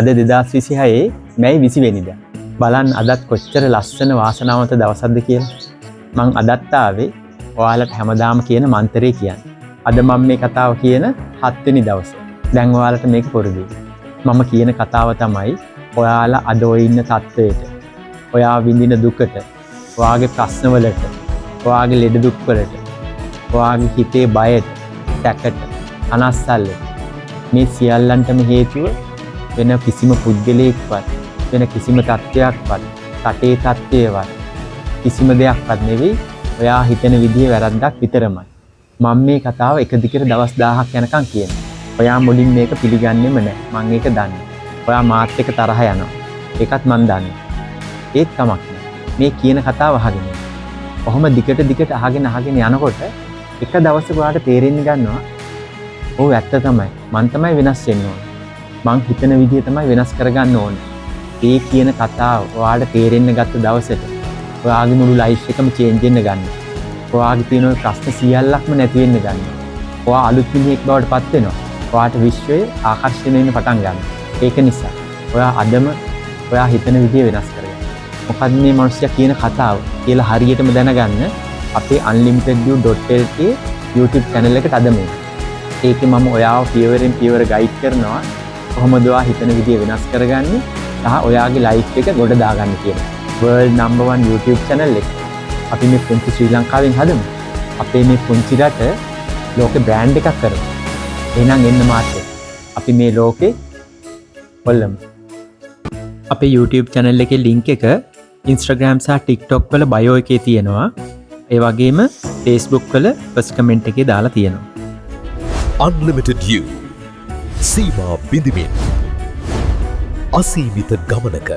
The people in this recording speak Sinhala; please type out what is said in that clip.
අද 2026 මැයි 20 වෙනිදා. බලන්න අදත් කොච්චර ලස්සන වාසනාවන්ත දවසක්ද කියලා. මං අදත් ආවේ ඔයාලට හැමදාම කියන මන්තරේ කියන්න. අද මම මේ කතාව කියන හත්වෙනි දවස. දැන් ඔයාලට මේක පුරුදුයි. මම කියන කතාව තමයි ඔයාලා අද ඔය ඉන්න තත්ත්වයට, ඔයා විඳින දුකට, ඔයාගේ ප්‍රශ්නවලට, ඔයාගේ ලෙඩ දුක් වලට, ඔයාගේ හිතේ බයට, සැකට, අනස්සල්ලට, මේ සියල්ලන්ටම හේතුව වෙන කිසිම පුද්ගලයෙක්වත්, වෙන කිසිම තත්ත්වයක්වත්, රටේ තත්ත්වයවත්, කිසිම දෙයක්වත් නෙවෙයි, ඔයා හිතන විදිහේ වැරද්දක් විතරමයි. මම මේ කතාව එක දිගට දවස් 1000ක් යනකම් කියනවා. ඔයා මුලින් මේක පිළිගන්නෙම නෑ. මං ඒක දන්නවා. ඔයා මාත් එක්ක තරහ යනවා. ඒකත් මං දන්නවා. ඒත් කමක් නෑ. මේ කියන කතාව අහගෙන යන්න. ඔහොම දිගට දිගට අහගෙන අහගෙන යනකොට එක දවසක ඔයාට තේරෙන්න ගන්නවා, ඔව්, ඇත්ත තමයි. මං තමයි වෙනස් වෙන්න ඕන. මං හිතන විදිය තමයි වෙනස් කරගන්න ඕන. ඒ කියන කතාව ඔයාට තේරෙන්න ගත්ත දවසට ඔයාගේ මුළු ලයිෆ් එකම චේන්ජ් වෙන්න ගන්නවා. ඔයාගේ තියෙන ඔය ප්‍රශ්න සියල්ලක්ම නැති වෙන්න ගන්නවා. ඔයා අලුත් මිනිහෙක් බවට පත් වෙනවා. ඔයාට විශ්වය ආකර්ෂණය වෙන්න පටන් ගන්නවා. ඒක නිසා ඔයා අදම ඔයා හිතන විදිය වෙනස් කරගන්න. මොකද්ද මේ මනුස්සයා කියන කතාව කියලා හරියටම දැනගන්න අපේ unlimitedyou.lk YouTube channel එකට අදම එන්න. ඒකේ මම ඔයාව පියවරෙන් පියවර ගයිඩ් කරනවා කොහොමද ඔයා හිතන විදිය වෙනස් කරගන්නේ සහ ඔයාගේ ලයිෆ් එක ගොඩ දාගන්න කියලා. World number 1 YouTube channel එක. අපි මේ පුංචි ශ්‍රී ලංකාවෙන් හදමු. අපේ මේ පුංචි රට ලෝකේ බ්‍රෑන්ඩ් එකක් කරමු. එහෙනම් එන්න මාත් එක්ක. අපි මේ ලෝකේ හොල්ලමු. අපේ YouTube channel එකේ link එක Instagram සහ TikTok වල bio එකේ තියෙනවා. ඒ වගේම Facebook වල first comment එකේ දාලා තියෙනවා. Unlimited You. සීමා බිඳිමින් අසීමිත ගමනක.